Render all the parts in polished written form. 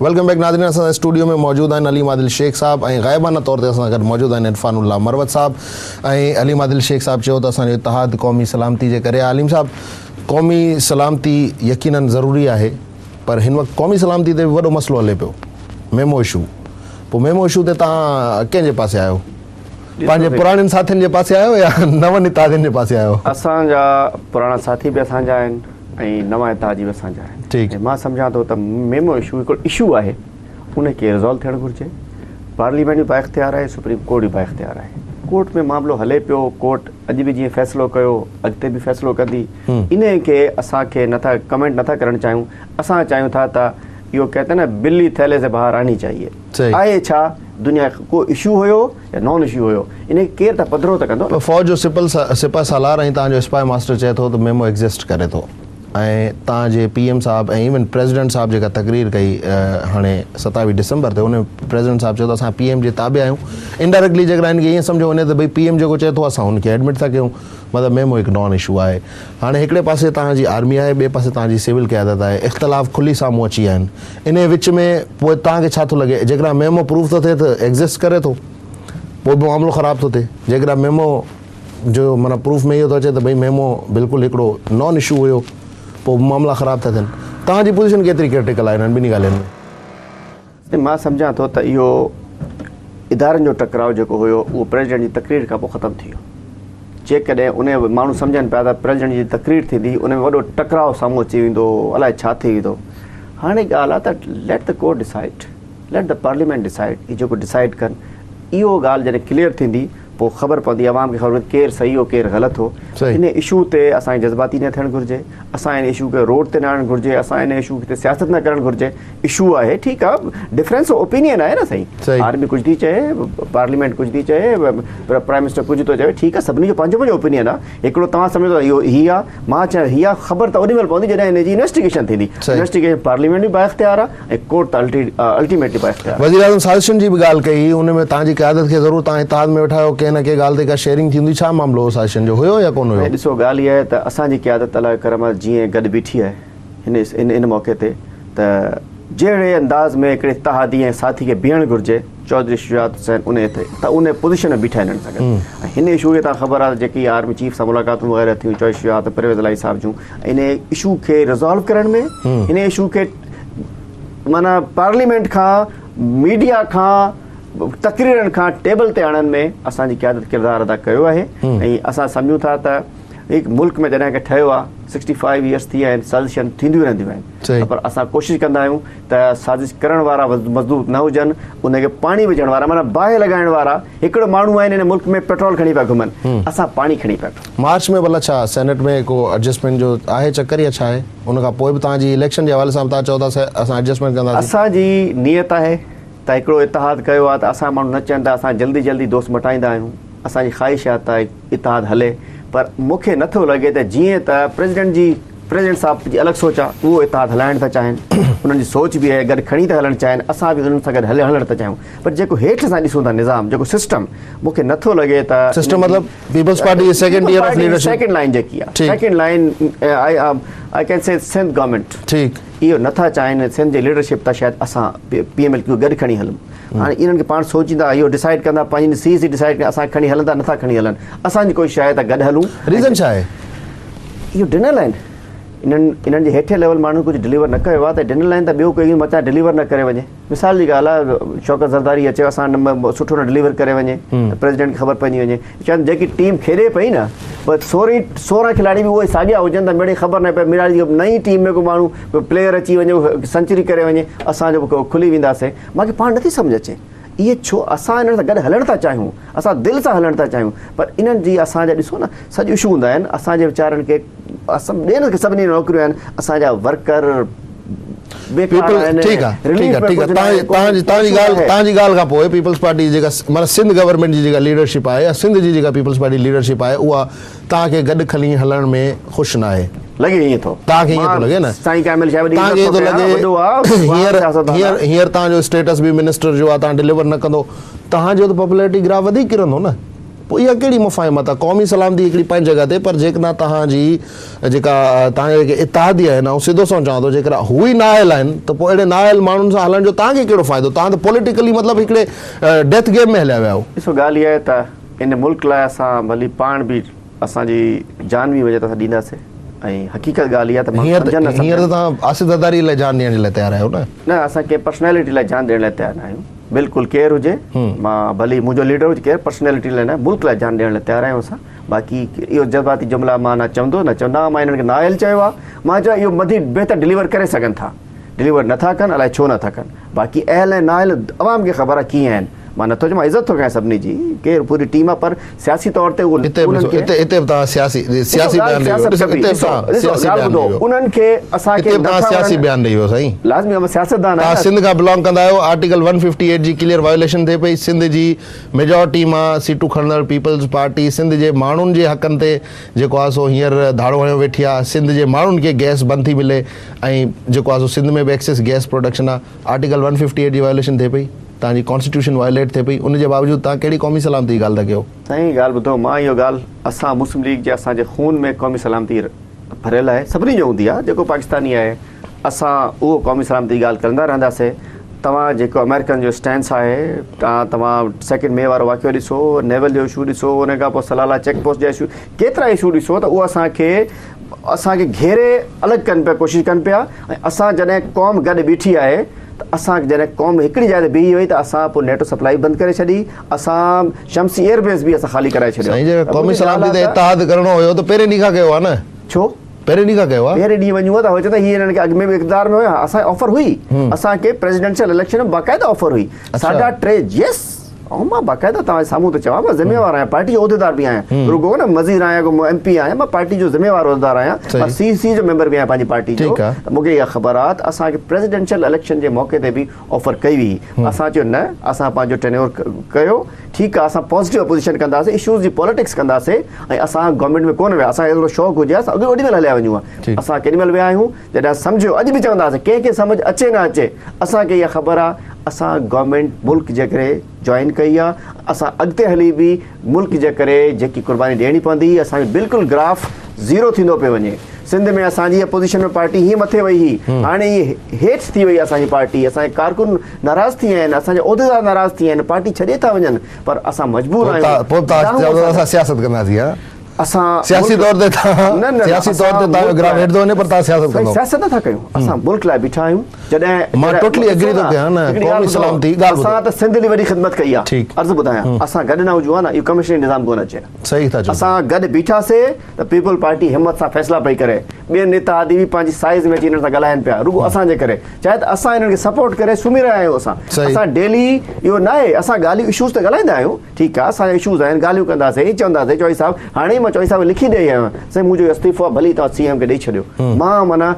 Welcome back ناظرين اسان سان اسٽوڊيو ۾ موجود آهن عليم عادل شيخ صاحب ۽ غائبانه طور تي اسان سان گڏ موجود آهن عرفان الله مروت صاحب ۽ عليم عادل شيخ صاحب چيو ته اسان جو اتحاد قومي سلامتي جي ڪري آهي عليم صاحب قومي سلامتي يقينن ضروري آهي پر هن وقت قومي سلامتي تي به وڏو مسئلو هلي پيو ميمو اشو پوء ميمو اشو تي توهان ڪنهن جي پاسي آهيو پنهنجي پراڻن ساٿين جي پاسي آهيو يا نون اتحادين جي پاسي آهيو؟ اسان جا پراڻا ساٿي به اسان جا آهن ۽ نوان اتحادي به اسان جا آهن. ٺيڪ. ۽ مان سمجهان ٿو ته ميمو اشو هڪڙو اشو آهي ان کي ريزالو ٿيڻ گهرجي. پارليامينٽ به بااختيار آهي سپريم ڪورٽ به بااختيار آهي. ڪورٽ ۾ معاملو هلي پيو ڪورٽ اڄ به جيئن فيصلو ڪيو اڳتي به فيصلو ڪندي انهي کي اسان کي نٿا ڪمينٽ نٿا ڪرڻ چاهيون اسان چاهيون ٿا ته اهو ڪهتي نه بلي ٿيلي سي باهر آني چاهيي آهي ڇا دنيا ڪو اشو هيو يا نان اشو هيو ان کي ڪير ته پڌرو ته ڪندو نه. فوج جو سپل سپهه سالار ۽ توهان جو اسپائي ماسٽر چئي ٿو ته ميمو ايگزسٽ ڪري ٿو ۽ توهان جي پي ايم صاحب ۽ ايون پريزيڊنٽ صاحب جيڪا تقرير ڪئي هاڻي 27 ڊسمبر تي ان ۾ پريزيڊنٽ صاحب چيو ته اسان پي ايم جي تابع آهيون انڊائريڪٽلي جيڪڏهن ان کي ائين سمجهيو وڃي ته ڀئي پي ايم جيڪو چئي ٿو اسان ان کي ايڊمٽ ٿا ڪيون مطلب ميمو هڪ نان اشو آهي. هاڻي هڪڙي پاسي توهان جي آرمي آهي ٻئي پاسي توهان جي سول قيادت آهي اختلاف کلي سامهون اچي ويا آهن انهي وچ ۾ پوء توهان کي ڇا ٿو لڳي جيڪڏهن ميمو پروف ٿو ٿئي ته ايگزسٽ ڪري ٿو پوء به معاملو خراب ٿو ٿئي جيڪڏهن ميمو جو معنيٰ پروف ۾ اهو ٿو اچي ته ڀئي ميمو بلڪل هڪڙو نان اشو هيو پوء به معاملا خراب ٿا ٿين توهان جي پوزيشن ڪيتري ڪرٽيڪل آهي انهن ٻنهي ڳالهين ۾؟ مان سمجهان ٿو ته اهو ادارن جو ٽڪراء جيڪو هيو اهو پريزيڊنٽ جي تقرير کان پوء ختم ٿي ويو. جيڪڏهن ان ماڻهو سمجهن پيا ته پريزيڊنٽ جي تقرير ٿيندي ان ۾ وڏو ٽڪراء سامهون اچي ويندو الائي ڇا ٿي ويندو. هاڻي ڳالهه آهي ته let the court decide, let the parliament decide, هي جيڪو ڊسائيڊ ڪن اهو ڳالهه جڏهن ڪليئر ٿيندي پوء خبر پوندي عوام کي خبر پوندي ڪير صحيح هو ڪير غلط هو. ان اشو تي اسان کي جذباتي نه ٿيڻ گهرجي، اسان ان اشو کي روڊ تي نه آڻڻ گهرجي، اسان ان اشو تي سياست نه ڪرڻ گهرجي. اشو آهي ٺيڪ آ ڊفرنس آف اوپينين آهي نه سائين آرمي ڪجهه ٿي چئي پارليامينٽ ڪجهه ٿي چئي پرائم منسٽر ڪجهه ٿو چئي ٺيڪ آ سڀني جو پنهنجو پنهنجو اوپينين آ هڪڙو توهان سمجهو ٿا اهو هي آ مان چيان هي آ خبر ته اوڏي مهل پوندي جڏهن ان جي انويسٽيگيشن ٿيندي انويسٽيگيشن پارليامينٽ به بااختيار آ ۽ ڪورٽ ته الٽيميٽلي بااختيار آ. وزيراعظم سازشن جي به ڳالهه ڪئي ان ۾ توهان جي قيادت کي ضرور توهان اتحاد ۾ ويٺا آهيو ڪنهن نه ڪنهن ڳالهه تي ڪا شيئرنگ ٿيندي ڇا معاملو هو سازشن جو هيو يا ڪونه هيو؟ ڏسو ڳالهه اها آهي ته اسان جي قيادت الله جو ڪرم آ جيئن گڏ بيٺي آهي هن ان ان موقعي تي ته جهڙي انداز ۾ هڪڙي اتحادي ۽ ساٿي کي بيهڻ گهرجي چوڌري شجاعت حسين ان ته ان پوزيشن ۾ بيٺا آهن هنن سان گڏ ۽ هن اشو کي تان خبر آهي جيڪي آرمي چيف سان ملاقاتون وغيره ٿيون چوڌري شجاعت پرويز الاهي صاحب جون ان اشو کي ريزالو ڪرڻ ۾ هن اشو کي معنيٰ پارليامينٽ کان ميڊيا کان تقريرن کان ٽيبل تي آڻڻ ۾ اسان جي قيادت ڪردار ادا ڪيو آهي ۽ اسان سمجهون ٿا ته هڪ ملڪ ۾ جڏهن کان ٺهيو آهي سڪسٽي فائيو ايئرس ٿي ويا آهن سازشن ٿينديون رهنديون آهن پر اسان ڪوشش ڪندا آهيون ته سازش ڪرڻ وارا مضبوط نه هجن ان کي پاڻي وجهڻ وارا معنيٰ باهه لڳائڻ وارا هڪڙو ماڻهو آهن هن ملڪ ۾ پيٽرول کڻي پيا گهمن اسان پاڻي کڻي پيا گهمون. مارچ ۾ ڀلا ڇا سينيٽ ۾ ڪو ايڊجسٽمينٽ جو آهي چڪر يا ڇا آهي ان کان پوء به توهان جي اليڪشن جي حوالي سان به توهان چئو ٿا اسان ايڊجسٽمينٽ ڪنداسين. اسان جي نيت آهي ته هڪڙو اتحاد ڪيو آهي ته اسان ماڻهو نه چون ته اسان جلدي جلدي دوست مٽائيندا آهيون اسان جي خواهش آهي ته اتحاد هلي پر مون کي نٿو لڳي ته جيئن ته پريزيڊنٽ جي پريزيڊنٽ صاحب جي الڳ سوچ آهي اهو اتحاد هلائڻ ٿا چاهين انهن جي سوچ به آهي گڏ کڻي ٿا هلڻ چاهين اسان به انهن سان گڏ هلي هلڻ ٿا چاهيون پر جيڪو هيٺ اسان ڏسون ٿا نظام جيڪو سسٽم مون کي نٿو لڳي ته سسٽم مطلب پيپلز پارٽي جي second year of leadership second line جيڪي آهي second line I can say Sindh government ٺيڪ اهو نٿا چاهين سنڌ جي ليڊرشپ ته شايد اسان پي ايم ايل ڪيو گڏ کڻي هلون هاڻي انهن کي پاڻ سوچيندا اهو ڊسائيڊ ڪندا پنهنجي سي سي ڊسائيڊ ڪندا اسان کڻي هلندا نٿا کڻي هلن اسان جي ڪوشش آهي ته گڏ هلون. ريزن ڇا آهي؟ اهو ڊنل آهن انهن انهن جي هيٺين ليول ماڻهن ڪجهه ڊليور نه ڪيو آهي ته ڊنل آهن ته ٻيو ڪوئي متان ڊليور نه ڪري وڃي مثال جي ڳالهه آهي شوڪت زرداري اچي اسان سٺو نه ڊليور ڪري وڃي ته پريزيڊنٽ کي خبر پئجي وڃي چون جيڪي ٽيم کيڏي پئي نه پر سورهن 16 کلاڙي به اهي ساڳيا هجن ته مڙئي خبر نه پئي مڙئي جي نئين ٽيم ۾ ڪو ماڻهو ڪو پليئر اچي وڃي سنچري ڪري وڃي اسان جو کلي وينداسين مان کي پاڻ نٿي سمجهه اچي اهي ڇو اسان انهن سان گڏ هلڻ ٿا چاهيون اسان دل سان هلڻ ٿا چاهيون پر انهن جي اسان جا ڏسو نه سڄ اشو هوندا آهن اسان جي ويچارن کي اسان ٻين کي سڀني نوڪريون آهن اسان جا ورڪر بيڪار آهن ٺيڪ آ ٺيڪ آ ٺيڪ آ تان جي تان جي ڳالهه تان جي ڳالهه کان پوء پيپلز پارٽي جيڪا معنيٰ سنڌ گورنمينٽ جي جيڪا ليڊرشپ آهي يا سنڌ جي جيڪا پيپلز پارٽي ليڊرشپ آهي اها توهان کي گڏ کڻي هلڻ ۾ خوش ناهي. لڳي ائين ٿو. توهان کي ائين ٿو لڳي نه. سائين ڪامل شاهه وڏي توهان کي ائين ٿو لڳي هينئر هينئر هينئر توهان جو اسٽيٽس به منسٽر جو آهي توهان ڊليور نه ڪندو توهان جو ته پاپولرٽي گراف وڌيڪ ڪرندو نه. پوء اها ڪهڙي مفاهمت آهي؟ قومي سلامتي هڪڙي پنهنجي جڳهه تي پر جيڪڏهن توهان جي جيڪا توهان جا جيڪي اتحادي آهن آئون سڌو سنئون چوان ٿو جيڪڏهن هو ئي نااهل آهن ته پوء اهڙي نااهل ماڻهن سان هلڻ جو توهان کي ڪهڙو فائدو؟ توهان ته پوليٽيڪلي مطلب هڪڙي ڊيٿ گيم ۾ هليا ويا آهيو. ڏسو ڳالهه اها آهي ته ان ملڪ لاء اسان ڀلي پاڻ به اسان جي جان به وڃي ته اسان ڏينداسين ۽ حقيقت ڳالهه اها ته ماڻهو سمجهن نه هينئر سمجهن. ته توهان آصف زرداري لاء جان ڏيڻ جي لاء تيار آهيو نه؟ نه اسان ڪنهن پرسنالٽي لاء جان ڏيڻ لاء تيار نه آهيون. بلڪل ڪير هجي مان ڀلي منهنجو ليڊر هجي ڪير پرسنالٽي لاء نه ملڪ لاء جان ڏيڻ لاء تيار آهيون اسان باقي اهو جذباتي جملا مان نه چوندو نه چوندو مان انهن کي نااهل چيو آهي مان چيو اهو مزيد بهتر ڊليور ڪري سگهن ٿا ڊليور نٿا ڪن الائي ڇو نٿا ڪن باقي اهل ۽ نااهل عوام کي خبر آهي ڪيئن آهن مان نٿو چوان مان عزت ٿو ڪيان سڀني جي ڪير پوري ٽيم آهي پر سياسي طور تي اهو هتي به ڏسو هتي هتي به توهان سياسي سياسي بيان ڏئي ويو ڏسو هتي به توهان سياسي بيان ڏئي ويو انهن کي اسان کي هتي به توهان سياسي بيان ڏئي ويو سائين لازمي مان سياستدان آهيان توهان سنڌ کان بلانگ ڪندا آهيو آرٽيڪل 158 جي ڪليئر وايوليشن ٿئي پئي سنڌ جي ميجارٽي مان سيٽون کڻندڙ پيپلز پارٽي سنڌ جي ماڻهن جي حقن تي جيڪو آهي سو هينئر ڌاڙو هڻيو ويٺي آهي سنڌ جي ماڻهن کي گئس بند ٿي ملي ۽ جيڪو آهي سو سنڌ ۾ به ايڪسيس گئس پروڊڪشن آهي آرٽيڪل 158 جي وايوليشن ٿئي پئي توهان جي ڪانسٽيٽيوشن وايوليٽ ٿئي پئي ان جي باوجود توهان ڪهڙي قومي سلامتي جي ڳالهه ٿا ڪيو. سائين ڳالهه ٻڌو مان اهو ڳالهه اسان مسلم ليگ جي اسان جي خون ۾ قومي سلامتي ڀريل آهي سڀني جو هوندي آهي جيڪو پاڪستاني آهي اسان اهو قومي سلامتي جي ڳالهه ڪندا رهنداسي توهان جيڪو آمريڪن جو اسٽينس آهي توهان توهان سيڪنڊ مي وارو واقعو ڏسو نيول جو اشو ڏسو ان کان پوء سلالا چيڪ پوسٽ جا اشو ڪيترا اشو ڏسو ته اهو اسان کي اسان کي گهيري الڳ ڪن پيا ڪوشش ڪن پيا ۽ اسان جڏهن قوم گڏ بيٺي آهي ته اسان جڏهن قوم هڪڙي جاء تي بيهي وئي ته اسان پوء نيٽو سپلائي بند ڪري ڇڏي اسان شمسي ايئر بيس به اسان خالي ڪرائي ڇڏيو سائين جيڪڏهن قومي سلامتي تي اتحاد ڪرڻو هيو ته پهرين ڏينهن کان ڪيو ها نه. ڇو؟ پهرين ڏينهن کان ڪيو ها. پهرين ڏينهن وڃون ها ته هو چوندا هي هنن کي اڳ ۾ به اقتدار ۾ هيا اسان کي آفر هئي اسان کي پريزيڊنشل اليڪشن ۾ باقاعده آفر هئي ساڍا ٽي يس آئون مان باقاعده توهان جي سامهون ٿو چوان مان ذميوار آهيان پارٽي جو عهديدار به آهيان رڳو نه وزير آهيان ڪو ايم پي آهيان مان پارٽي جو ذميوار عهديدار آهيان مان سي سي جو ميمبر به آهيان پنهنجي پارٽي جو ته مون کي اها خبر آهي ته اسان کي پريزيڊنشل اليڪشن جي موقعي تي به آفر ڪئي وئي اسان چيو نه اسان پنهنجو ٽينيور ڪيو ٺيڪ آهي اسان پازيٽو اپوزيشن ڪنداسين اشوز جي پاليٽڪس ڪنداسين ۽ اسان گورنمينٽ ۾ ڪونه ويا اسان کي ايترو شوق هجي ها اسان اڳ اوڏي مهل هليا وڃون ها اسان ڪيڏي مهل ويا آهيون جڏهن سمجهيو اڄ به چونداسين ڪنهن کي سمجهه اچي نه اچي اسان کي اها خبر آهي اسان گورنمينٽ ملڪ جي ڪري جوائن ڪئي آهي اسان اڳتي هلي به ملڪ جي ڪري جيڪي قرباني ڏيڻي پوندي اسان جو بلڪل گراف زيرو ٿيندو پيو وڃي سنڌ ۾ اسان جي اپوزيشن ۾ پارٽي هيئن مٿي وئي هئي هاڻي هي هيٺ ٿي وئي اسان جي پارٽي اسان جا ڪارڪن ناراض ٿي ويا آهن اسان جا عهديدار ناراض ٿي ويا آهن پارٽي ڇڏي ٿا وڃن پر اسان مجبور آهيون پوء توهان سياست ڪنداسين ها اسان سياسي طور تي توهان سياسي طور تي توهان جو گراف هيٺ ٿو وڃي پر توهان سياست ڪندو سياست نٿا ڪيون اسان ملڪ لاء بيٺا آهيون جڏهن مان ٽوٽلي اگري ٿو ڪيان نه قومي سلامتي ڳالهه ٻڌو اسان ته سنڌ لاء وڏي خدمت ڪئي آهي عرض ٻڌايان اسان گڏ نه هجون ها نه اهو ڪمشنري نظام ڪونه اچي ها صحيح ٿا چئو اسان گڏ بيٺاسي ته پيپلز پارٽي همت سان فيصلا پئي ڪري ٻين اتحادي به پنهنجي سائيز ۾ اچي انهن سان ڳالهائن پيا رڳو اسان جي ڪري چاهي ته اسان انهن کي سپورٽ ڪري سمهي رهيا آهيون اسان اسان ڊيلي اهو ناهي اسان ڳالهيون اشوز ته ڳالهائيندا آهيون ٺيڪ آهي اسان جا اشوز آهن ڳالهيون ڪنداسين چونداسين چوڌري صاحب هاڻي ئي مان چوڌري صاحب کي لکي ڏئي آيو آهيان سائين منهنجو استعيفو آهي ڀلي توهان سي ايم کي ڏئي ڇڏيو مان معنيٰ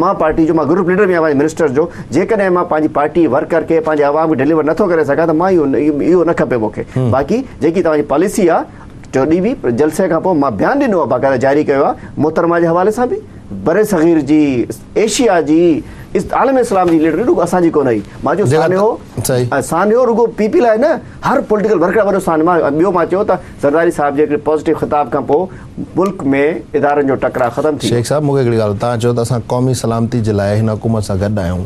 مان پارٽي جو مان گروپ ليڊر به آهيان پنهنجي منسٽر جو جيڪڏهن مان پنهنجي پارٽي ورڪر کي پنهنجي عوام کي ڊليور نٿو ڪري سگهان ته مان اهو نه کپي مون کي باقي جيڪي توهان جي پاليسي آهي چوڏهين به جلسي کان پوء مان بيان ڏنو آهي باقاعده جاري ڪيو آهي محترمه جي حوالي سان به برصغير جي ايشيا جي عالم اسلام جي ليڊر رڳو اسان جي ڪونه هئي مان چيو سانحو سانحو رڳو پي پي لاء نه هر پوليٽيڪل ورڪر وڏو سانحو مان ٻيو مان چيو ته زرداري صاحب جي هڪڙي پازيٽو خطاب کان پوء ملڪ ۾ ادارن جو ٽڪراء ختم ٿي ويو. شيخ صاحب مون کي هڪڙي ڳالهه توهان چيو ته اسان قومي سلامتي جي لاء هن حڪومت سان گڏ آهيون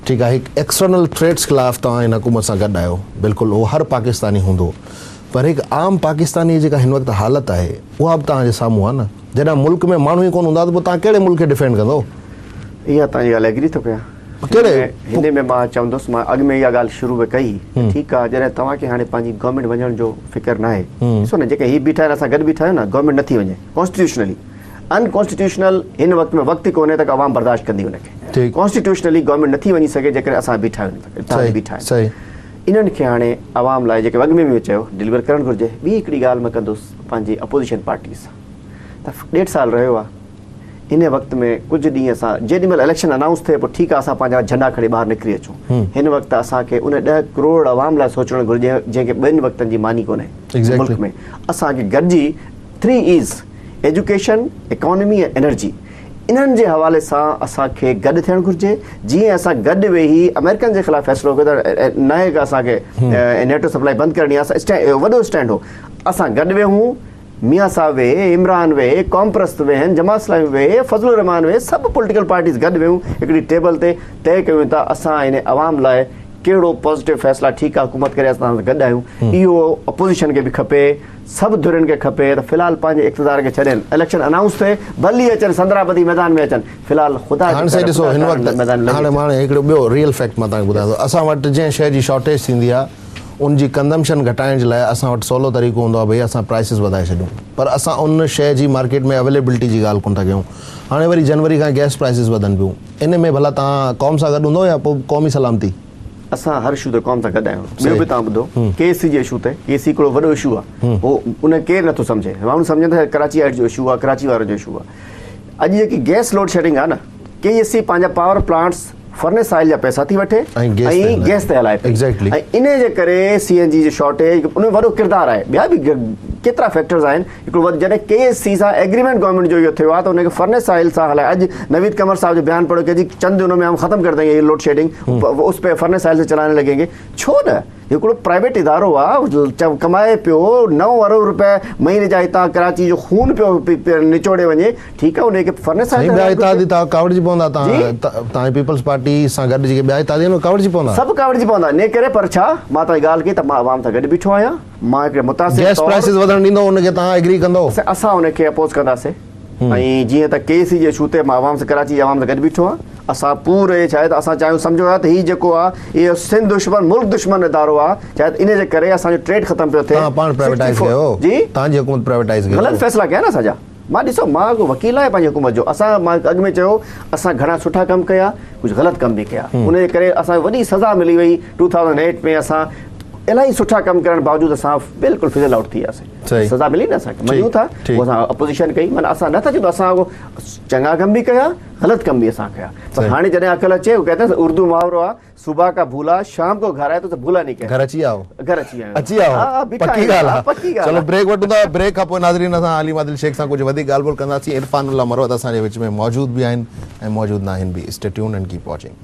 ٺيڪ آهي هڪ ايڪسٽرنل ٿريٽس خلاف توهان هن حڪومت سان گڏ آهيو بلڪل اهو هر پاڪستاني هوندو پر هڪ عام پاڪستاني جي جيڪا هن وقت حالت آهي اها به توهان جي سامهون آهي نه جڏهن ملڪ ۾ ماڻهو ئي ڪونه هوندا ته پوء توهان ڪهڙي ملڪ کي ڊفينڊ ڪندو. اها توهان جي ڳالهه ايگري ٿو ڪيان. ڪهڙي؟ هن ۾ مان چوندس مان اڳ ۾ اها ڳالهه شروع ۾ ڪئي ته ٺيڪ آهي جڏهن توهان کي هاڻي پنهنجي گورنمينٽ وڃڻ جو فڪر ناهي ڏسو نه جيڪي هي بيٺا آهن اسان گڏ بيٺا آهيون نه گورنمينٽ نٿي وڃي ڪانسٽيٽيوشنلي ان ڪانسٽيٽيوشنل هن وقت ۾ وقت ئي ڪونهي ته عوام برداشت ڪندي ان کي ڪانسٽيٽيوشنلي گورنمينٽ نٿي وڃي سگهي جيڪڏهن اسان بيٺا آهيون اتحادي بيٺا آهن انهن کي هاڻي عوام لاء جيڪي اڳ ۾ به چيو ڊليور ڪرڻ گهرجي ٻي هڪڙي ڳالهه مان ڪندس پنهنجي اپوزيشن پارٽي سان ته ڏيڍ سال رهيو آهي ان وقت ۾ ڪجهه ڏينهن اسان جيڏي مهل اليڪشن انائونس ٿئي پوء ٺيڪ آهي اسان پنهنجا جهنڊا کڻي ٻاهر نڪري اچون هن وقت اسان کي ان ڏهه ڪروڙ عوام لاء سوچڻ گهرجي جنهن کي ٻن وقتن جي ماني ڪونهي ملڪ ۾ اسان کي گڏجي ٿري ايز ايجوڪيشن اڪانومي ۽ انرجي انهن جي حوالي سان اسان کي گڏ ٿيڻ گهرجي جيئن اسان گڏ ويهي آمريڪن جي خلاف فيصلو ڪيو ته ناهي اسان کي نيٽو سپلائي بند ڪرڻي آهي اسان وڏو اسٽينڊ هو. اسان گڏ ويهون، ميان صاحب ويهي، عمران ويهي، قومپرست ويهن، جماعت اسلامي ويهي، فضل الرحمان ويهي، سڀ پوليٽيڪل پارٽيز گڏ ويهون هڪڙي ٽيبل تي طئي ڪيون ته اسان هن عوام لاء ڪهڙو پازيٽو فيصلا ٺيڪ آهي حڪومت ڪري اسان گڏ آهيون اهو اپوزيشن کي به کپي سڀ ڌرين کي کپي ته في الحال پنهنجي اقتدار کي ڇڏين اليڪشن انائونس ٿئي ڀلي اچن سندرا ٻڌي ميدان ۾ اچن في الحال خدا هاڻي سائين ڏسو هن وقت هاڻي هاڻي هڪڙو ٻيو ريئل فيڪٽ مان توهان کي ٻڌايان ٿو اسان وٽ جنهن شيء جي شارٽيج ٿيندي آهي ان جي ڪنزمپشن گهٽائڻ جي لاء اسان وٽ سولو طريقو هوندو آهي ڀئي اسان پرائسز وڌائي ڇڏيون پر اسان ان شيء جي مارڪيٽ ۾ اويليبلٽي جي ڳالهه ڪونه ٿا ڪيون هاڻي وري جنوري کان گئس پرائسز وڌن پيون ان ۾ ڀلا توهان قوم سان گڏ هوندو يا پوء قومي سلامتي؟ اسان هر اشو تي قوم سان گڏ آهيون ٻيو به توهان ٻڌو ڪي سي جي اشو تي ڪي سي هڪڙو وڏو اشو آهي هو ان کي ڪير نٿو سمجهي ماڻهو سمجهن ٿا ڪراچي هائيٽ جو اشو آهي ڪراچي وارن جو اشو آهي اڄ جيڪي گئس لوڊ شيڊنگ آهي نه ڪي ايس سي پنهنجا پاور پلانٽس فرنس آئل جا پئسا ٿي وٺي ۽ گئس تي هلائي پئي ۽ انهي جي ڪري سي اين جي جي شارٽيج ان ۾ وڏو ڪردار آهي ٻيا به ڪيترا فيڪٽرز آهن هڪڙو وڌ جڏهن ڪي ايس سي سان ايگريمينٽ گورنمينٽ جو اهو ٿيو آهي ته ان کي فرنس آئل سان هلائي اڄ نويد قمر صاحب جو بيان پڙهيو ڪي جي چند دنون ۾ هم ختم ڪر دينگي هي لوڊ شيڊنگ اس پي فرنس آئل سي چلاني لگين گي ڇو نه هڪڙو پرائيويٽ ادارو آ ڪمائي پيو نو ارب روپيه مهيني جا هتان ڪراچي جو خون پيو نچوڙي وڃي ٺيڪ آ ان کي فرنس آئل ٻيا اتحادي تان ڪاوڙجي پوندا تان تان پيپلز پارٽي سان گڏ جيڪي ٻيا اتحادي آهن ڪاوڙجي پوندا سڀ ڪاوڙجي پوندا ان ڪري پر ڇا مان تان ڳالهه ڪئي ته مان عوام سان گڏ بيٺو آهيان مان هڪڙي متاثر گيس پرائسز وڌڻ ڏيندو ان کي تان ايگري ڪندو اسان ان کي اپوز ڪنداسين ۽ جيئن ته ڪي سي جي اشو تي مان عوام سان ڪراچي جي عوام سان گڏ بيٺو آهيان اسان پوري ڇا آهي ته اسان چاهيون سمجهو ٿا ته هي جيڪو آهي اهو سنڌ دشمن ملڪ دشمن ادارو آهي ڇا آهي ته ان جي ڪري اسان جو ٽريڊ ختم پيو ٿئي توهان پاڻ پرائيويٽائيز ڪيو جي توهان جي حڪومت پرائيويٽائيز ڪئي غلط فيصلا ڪيا نه اسان جا مان ڏسو مان ڪو وڪيل آهيان پنهنجي حڪومت جو اسان مان اڳ ۾ چيو اسان گهڻا سٺا ڪم ڪيا ڪجهه غلط ڪم به ڪيا ان جي ڪري اسان وڏي سزا ملي وئي 2008 ۾ اسان الاهي سٺا ڪم ڪرڻ باوجود اسان بلڪل فزل آئوٽ ٿي وياسين سزا ملي نه اسان کي مڃون ٿا پوء اسان اپوزيشن ڪئي معنيٰ اسان نه ٿا چئون ته اسان چڱا ڪم به ڪيا غلط ڪم به اسان ڪيا پر هاڻي جڏهن عقل اچي هو کهتے اردو محاورو آ صبح کا ڀولا شام کو گهر آئي تو ڀولا نهين کهتے گهر اچي آئو گهر اچي آيو اچي آئو پڪي ڳالهه آ پڪي ڳالهه چلو بريڪ وٺون ٿا بريڪ کان پوء ناظرين اسان حليم عادل شيخ سان ڪجهه وڌيڪ ڳالهه ٻولهه ڪنداسين عرفان الله مروت اسان جي وچ ۾ موجود به آهن ۽ موجود ناهن به stay tune and keep watching.